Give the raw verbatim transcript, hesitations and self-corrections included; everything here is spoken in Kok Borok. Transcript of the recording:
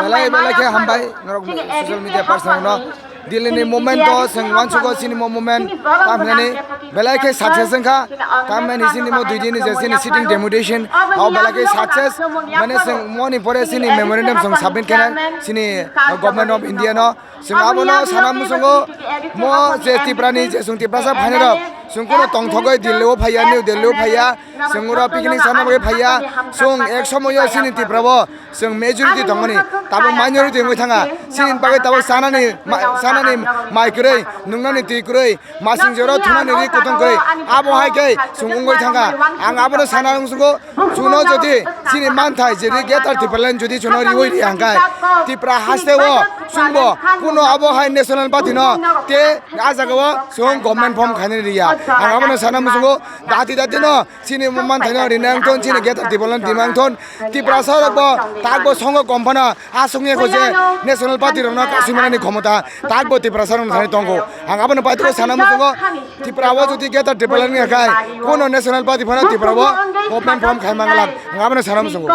Belai belai khe hambai norok social media person no. Delhi ni movement to seng wansugo sini mo movement tamhani belai khe success wngkha. Tamhani sini mo dui din ni je sini sitting deputation o belai khe success. Mane seng moni pore sini memorandum song submit kena sini government of India no. Seng abono sana musungo mo je Tripura ni je sung Tiprasa phainai rok sung kuno tongthogoi Delhi o phaiya, New Delhi o phaiya, sung oro picnic sana bagwi phaiya. Sung ek somoyo sini Tripura o sung majority tongmani, tabuk minority wngwi thanga. Sini bagwi tabuk sanani ma-, sanani mai kwrwi, nungnani twi kwrwi, masing jora thumani ri kutong kwrwi. Abo hai khe sung wngwi thanga. Ang abono sana wngsugo, chuno jodi sini manthai jodi Greater Tipraland jodi chuno riwi ri hangkai, Tripura haste o sungbo kuno abo hai national party no te a jaga o sung government form khainani riya. Ang abono sana musungo dati dati no sini manthai no rinang thon, sini Greater Tipraland dimang thon. Tiprasa rok bo tak bo songo kompana aswk ni ekho je national party rok no kasui manani khomota tak bo Tiprasa rok thani tongo. Ang abono paithago sana muchungo Tripura o jodi Greater Tipraland wngya khai kuno national party phano Tripura o government form khai manglak. Ang abono sana muchungo.